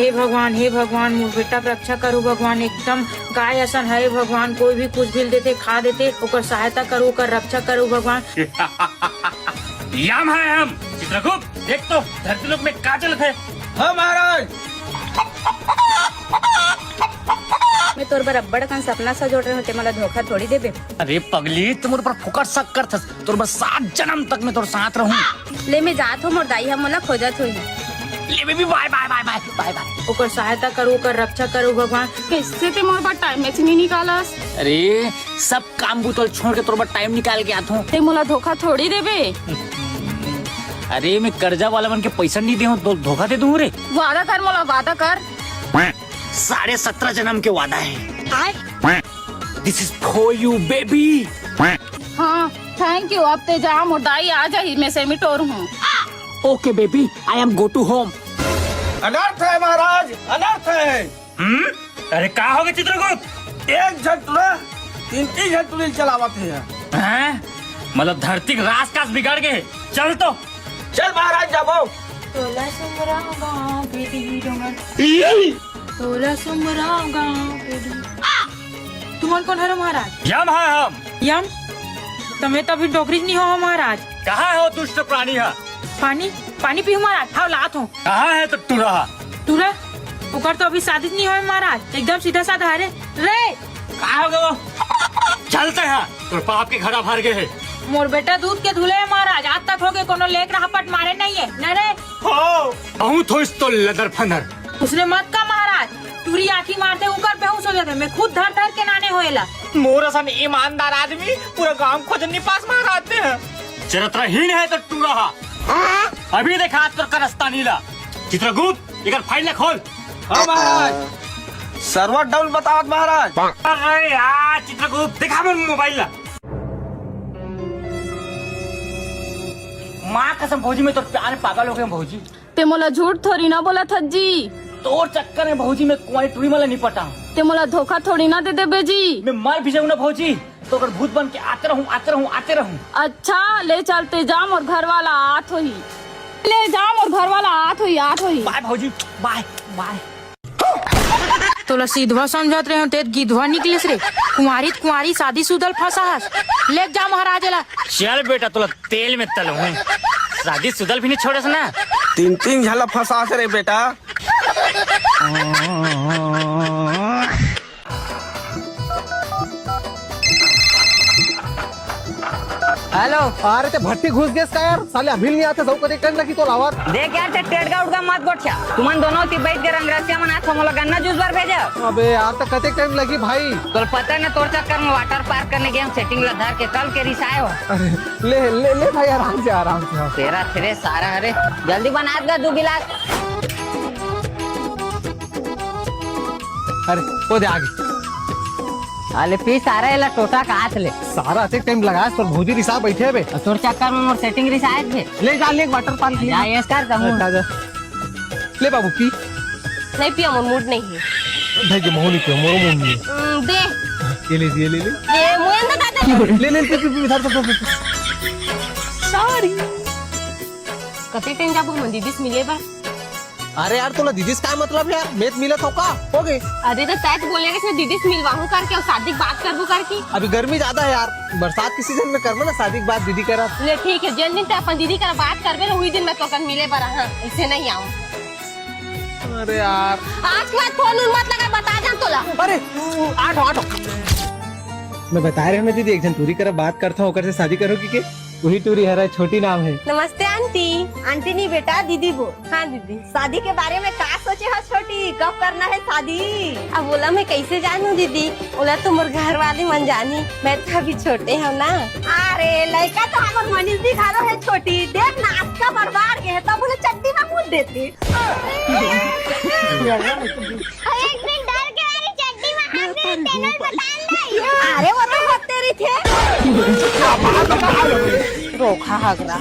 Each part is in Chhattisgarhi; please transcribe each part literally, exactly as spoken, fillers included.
हे भगवान, हे भगवान, मोर बेटा के रक्षा करो भगवान, एकदम गाय असन है भगवान, कोई भी कुछ भी देथे, खा देथे, ओकर सहायता करो, ओकर रक्षा करो भगवान। याम है हम। चित्रगुप्त, देख तो, धरती लोक में का चलत है। हाँ महाराज। मैं तोर बर अब्बड़ अकन सपना सजोत रहेंव, ते मोला धोखा थोड़ी देबे। अरे पगली, ते मोर ऊपर फोकट शक करथस। तोर बर सात जन्म तक मैं तोर साथ रहूं। ले, मैं जात हों, मोर दाई ह मोला खोजत होही। ले बेबी, बाय, बाय, बाय, बाय, बाय, बाय। ओकर सहायता करो, ओकर रक्षा करो भगवान। कैसे ते मोर बर टाइम मैच नहीं निकालस? अरे, सब काम बूता ल छोड़ के तोर बर टाइम निकाल के आत हों। ते मोला धोखा थोड़ी देबे। अरे, मैं कर्जा वाला मन के पैसा नहीं दे हों, तो धोखा दे दूं रे। वादा कर मोला, वादा कर। साढ़े सत्रह जन्म के वादा है। आय? This is for you, baby। हाँ, thank you। अब ते जा, मोर दाई आ जाही, मैं सेमी टोर हूँ। Okay, baby, I am go to home। अनर्थ है महाराज, अनर्थ है। हम्म? अरे का होगे चित्रगुप्त? एक झन टूरा तीन तीन झन टूरी चलावत हे। हैं? मतलब धरती के रास कास बिगड़ गे। चल तो। चल महाराज जाबो। तोला सुमरा गाँव के दी डोंगर। तोला सुमरा गाँव के दी। तुमन कोन हरो महाराज? यम है हम। यम? तमे तो अभी डोकरी नहीं हो महाराज। कहाँ हो दुष्ट प्राणी है? पानी, पानी पीहूं महाराज, हाव लात हों। कहाँ है तो टूरा? टूरा? ओकर तो अभी शादी नहीं होय महाराज, एकदम सीधा साधा हरे। रे! का होगे वो? चलते हैं, तोर पाप के घड़ा भर गे हे। मोर बेटा दूध के धुले हे महाराज, आज तक होगे कोनो लेक रहपट मारे नहीं है, न रे? हो, बहुत होइस तो लदर फंदर। उसने मत का महाराज, टूरी आँखी मारथे, उकर बेहोश हो जाथे, मैं खुद धर धर के नाने हों एला। मोर असन ईमानदार आदमी पूरा गांव खोजन नहीं पास महाराज ते ह। चरित्रहीन है तो टूरा हा। अभी देखा तोर करस्तानी ला। चित्रगुप्त, एकर फाइल ला खोल। हाँ महाराज। Server down बतावत महाराज। अरे यार चित्रगुप्त, देखा मोर मोबाइल ला। माँ कसम भौजी, मैं तोर प्यार में पागल होगे हूँ भौजी। ते मोला झूठ थोड़ी ना बोलत हस जी। तोर चक्कर में भौजी मैं कुंवारी टूरी मन ला नहीं पटाहूं। ते मोला धोखा थोड़ी ना दे देबे जी। मैं मर भी जाऊं ना भौजी, तो अगर भूत बन के आते रहूं, आते रहूं, आते रहूं। अच्छा, ले चल ते जा, मोर घर वाला आत होही। ले जा, मोर घर वाला आत होही, आत होही। बाय भौजी, बाय, बाय। तोला सिधवा समझत रहेंव, ते गिधवा निकलिस रे। कुंवारी त कुंवारी, शादीशुदा ल फंसाहस। ले जा महाराज ला। चल बेटा, तोला तेल में तलहूं। शादीशुदा ल भी नहीं छोड़स ना। तीन तीन झन ला फंसाहस रे बेटा। हेलो। अरे ते भट्टी घुस गेस का यार, साले अभी नहीं आते, सब कते टाइम लगी तो लावत। देख यार, ते टेड़गा उड़गा मत गोठिया। तुमन दोनों ती बैठ के रंगरसिया मनात हो, मोला गन्ना जूस बर भेजा। अबे यार, तो कते टाइम लगी भाई? तोला पता है ना, तोर चक्कर में वाटर पार्क करने गए हम, सेटिंग ला धर के कल के रिसाए हो। अरे ले ले ले भाई, आराम से, आराम से। हाँ। तेरा फिरे सारा, अरे जल्दी बना दे दू गिलास। अरे वो दे आगे। अले पी सारा, एला टोटा का हाथ ले। सारा अतेक टाइम लगास, तोर भौजी रिसा बैठे बे। तोर चक्कर में मोर सेटिंग रिसाए थे। ले जा, ले वाटर पार्क ले। जा, yes कर कहूँ। जा, जा। ले बाबू पी। नहीं पिया, मोर मूड नहीं है। भाई के मोह नहीं पिया, मोरो मूड नहीं है। हम्म, दे। ये ले, ये ले, ले। ये मुझे अंदर दादा। ले, ले, पी, पी, पी, धर, धर, धर, धर। Sorry। कते टाइम जाबो हम दीदी से मिले बर? अरे यार, तोला दीदी से का मतलब यार? मैं तो मिलत हो का? हो गए। अरे तो तैं तो बोले कि दीदी से मिलवाहूं करके और शादी की बात करबो करके। अभी गर्मी ज्यादा है यार, बरसात के सीजन में करबो ना शादी की बात दीदी करा। ले ठीक है, जिन दिन तैं अपन दीदी करा बात करबे ना, वही दिन मैं तो कन मिले बर, हाँ, ऐसे नहीं आऊँ। अरे यार। आज के बाद फोन उन मत लगा, बता जा तोला। अरे, आठ, आठ। मैं बता रहे हूँ ना दीदी, एक जन टूरी करा बात करता हूँ, ओकर से शादी करो की के? वही टूरी हरा, छोटी नाम है। नमस्ते आंटी। आंटी नहीं बेटा, दीदी बोल। हाँ दीदी। शादी के बारे में का सोचे हो छोटी, कब करना है शादी? अब बोला मैं कैसे जानू दीदी, बोला तो मोर घर वाले मन जानी, मैं तो अभी छोटे हूँ ना। अरे लड़का तो हमर मनीष भी घरो है छोटी, देख ना आज का बरबार के है, तब बोले चड्डी में मूत देती। एक दिन डर के वाली चड्डी में हाथ दे, तेनों बता नहीं। अरे वो तो होते रही थे। धोखा हगरा।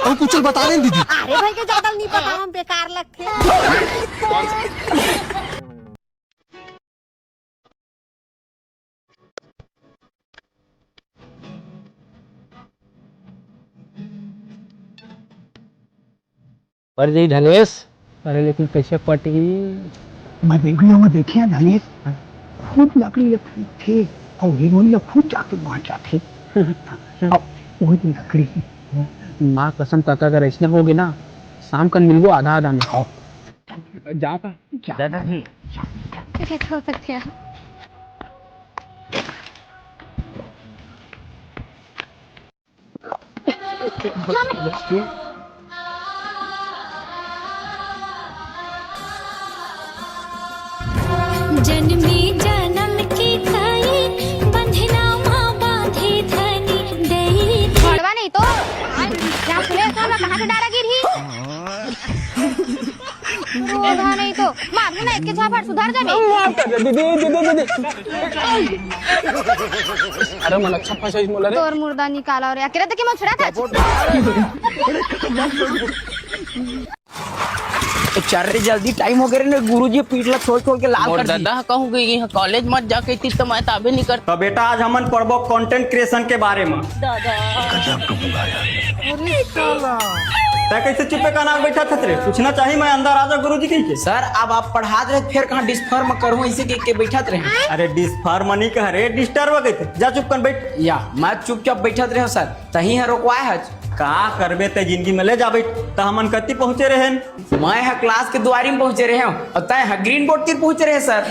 और कुछ बता दें दीदी। अरे भाई के ज्यादा नहीं पता, हम बेकार लगते। पर जई धनेश, अरे लेकिन कैसे पटही? मैं वीडियो में देखे हैं धनेश, खुद लकड़ी ले खरीदथे और हीरोइन ले खुद जाके वहां जाथे। अब वही तो लकड़ी। माँ कसम, काका अगर ऐसने होगे ना, शाम कन मिलबो आधा आधा में। जा का? दादाजी। कैसे हो सकते हैं? जनमी जनम के कई बंधना माँ बांधे धनी दई। छोड़वा नहीं तो। यहाँ सुने तो ना कहाँ से डारा गिर ही। रोधा नहीं तो। मार ना इसके झापड़ सुधर जाबे। माफ कर दे दीदी, दीदी, दीदी। अरे मन अच्छा फंसा इस मोला रे। तोर मुर्दा निकाला और अकेले देखी मन छुड़ा था। तो चल रे, जल्दी टाइम हो गया रे, गुरुजी पीठ ला छोल छोल के लाल मोर कर दी। दादा कहूँ गई है, कॉलेज मत जाके इतनी तो मैं ताबे नहीं करता। तो बेटा, आज हमन पढ़बो कंटेंट क्रिएशन के बारे में। गजब कहूंगा यार। अरे साला। तै कैसे चुप्पे का नाक बैठा खतरे? पूछना चाहिए, मैं अंदर आ जा गुरुजी कह के। सर, अब आप पढ़ात रहे, फिर कहाँ डिस्फर में करूँ, इसे के, के बैठत रहे। अरे डिस्फर मनी कह रे, डिस्टर्ब हो गई थे। जा चुप कर बैठ। या, मैं चुपचाप बैठत रहे सर, तही है रोकवाए हज। का करबे ते जिंदगी में, ले जा बैठ। त हमन कति पहुंचे रहेन? मैं ह क्लास के दुआरी में पहुंचे रहे हूँ और तय ह ग्रीन बोर्ड तीर पहुंचे रहे सर।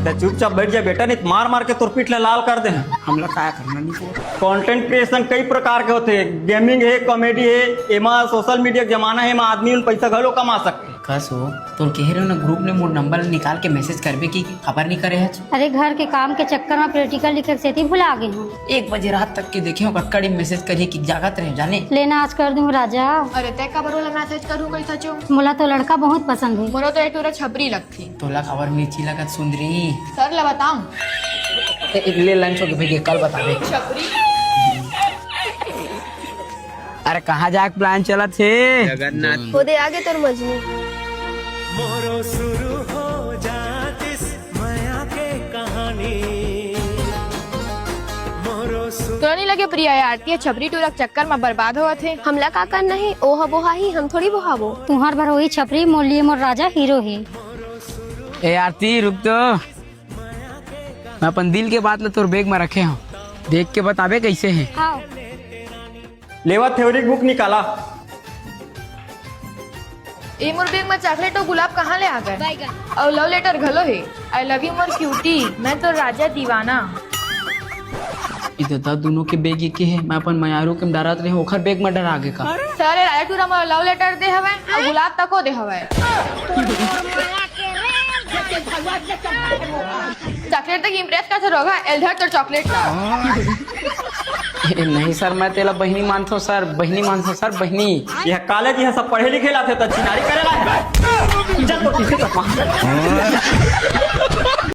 ते चुपचाप बैठ जा बेटा, नहीं तो मार मार के तोर पीठ ला लाल कर दे। हमला काय करना नहीं को। कंटेंट क्रिएशन कई प्रकार के होथे, गेमिंग हे, कॉमेडी हे, एमा सोशल मीडिया के जमाना हे, एमा आदमी मन पैसा घलो कमा सकथे। कस हो, तोर कहे रहे ना ग्रुप में मोर नंबर निकाल के मैसेज करबे की खबर नहीं करे हच। अरे घर के काम के चक्कर में प्रैक्टिकल लिखे के सेती भुला गे हूँ। एक बजे रात तक के देखे हो, कड़ी मैसेज करिए कि जागत रहे जाने। लेना आज कर दूं राजा। अरे तै काबर ओला मैसेज करूं कही सचो? मोला तो लड़का बहुत पसंद है। मोरो तो एक टूरा छपरी लगथे। तोला काबर मिर्ची लगत सुंदरी? सर ला बताऊं? ए, ए, ले लंच हो गए भैया, कल बतावे। छपरी। अरे कहाँ जाए के प्लान चलत हे? जगन्नाथ। ओदे आगे तोर मजनू। मोरो शुरू हो जातिस मया के कहानी। मोरो सु- तोरा नहीं लगे प्रिया, ये आरती छपरी टूरा के चक्कर में बर्बाद होवत हे। हमला का करना हे? ओ ह बोहा ही, हम थोड़ी बोहाबो। तुहार बर वही छपरी, मोर लिए मोर राजा हीरो हे। ए आरती, रुक तो। मैं अपन दिल के बात ला तोर बैग में रखे हूँ, देख के बताबे कैसे है। हाँ। लेवा थ्योरी बुक निकाला। ए मोर बैग में चॉकलेट और गुलाब कहाँ ले आ गए? और लव लेटर घलो है। I love you मोर क्यूटी, मैं तो राजा दीवाना। इधर दा दोनों के बैग एके है, मैं अपन मयारू के डरात रहे, ओखर बैग में डरा गे का? सर, ए राजा टूरा मोर लव लेटर दे हवे और गुलाब तको दे हवे। चॉकलेट तक इम्प्रेस कर रोगा, एल्डर तो चॉकलेट ला। ए, नहीं सर, मैं तेला बहिनी मानथो सर, बहिनी मानथो सर, बहिनी। यह कॉलेज, यह सब पढ़े लिखे लाथे त चिनारी करे ला। इज्जत तो किसी का पास है।